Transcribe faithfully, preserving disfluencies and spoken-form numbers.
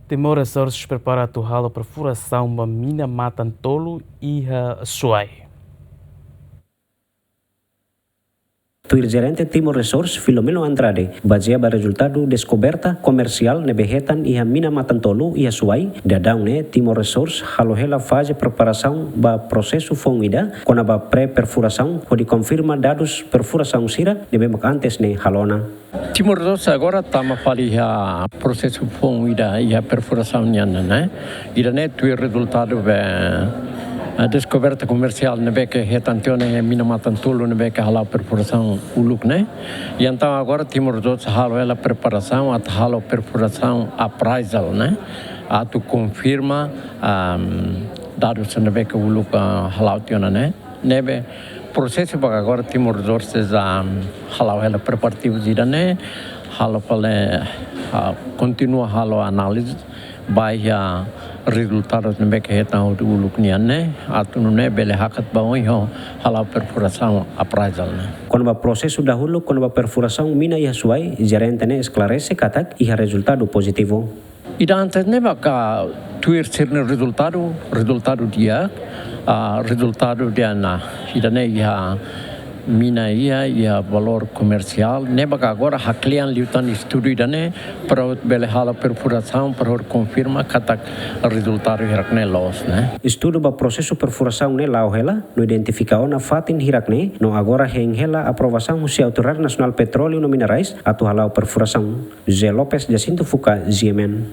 Timor Resources prepara atu halo perfurasaun ba mina matan-tolu iha Suai. Tuir jerente Timor Resources, Filomeno Andrade, bazeia ba rezultadu deskoberta komersiál ne'ebé hetan iha mina matan-tolu iha Suai, daudaun ne'e Timor Resources halo hela faze preparasaun ba prosesu foun ida kona-ba pré-perfurasaun hodi konfirma dadus perfurasaun sira ne'ebé mak antes ne'e halo ona. Timor Resources agora tama fali iha prosesu foun ida iha perfurasaun nian ne'e. Ida-ne'e tuir rezultadu ba, eh, deskoberta komersiál ne'ebé ke hetan tiha ona iha mina matan-tolu ne'ebé ke hala'o perfurasaun uluk ne'e. I entaun agora Timor Resources halo hela preparasaun atu halo perfurasaun appraisal ne'e. Atu konfirma, am, dadus ne'ebé ke uluk, ah, hala'o tiha ona ne'e. Ne'ebé prosesu ba agora Timor Resources, am, hala'o hela preparativus ida-ne'e, halo fali, ah, kontinua halo análize ba iha rezultadus ne'ebé ke hetan uluk nian ne'e, atu nune'e bele hakat ba oin ho hala'o perfurasaun appraisal ne'e. Kona-ba prosesu dahuluk kona-ba perfurasaun mina iha Suai, jerente ne'e esklarese katak iha rezultadu pozitivu. Ida antes ne'e maka tuir sira-nia rezultadu, rezultadu di'ak, ah, rezultadu di'ak ona, ida-ne'e iha mina iha, iha valór komersiál, ne'ebé agora haklean liután estudu ida-ne'e, para bele halo perfurasaun, para konfirma katak rezultadu hirak ne'e loos ne'e. Estudu ba prosesu perfurasaun ne'e la'o hela, no identifika ona fatin hirak ne'e, no agora hein hela aprovasaun husi Autoridade Nasionál Petróleu no Minerais, atu hala'o perfurasaun. José Lopes, Jacinto Fuca, G M N.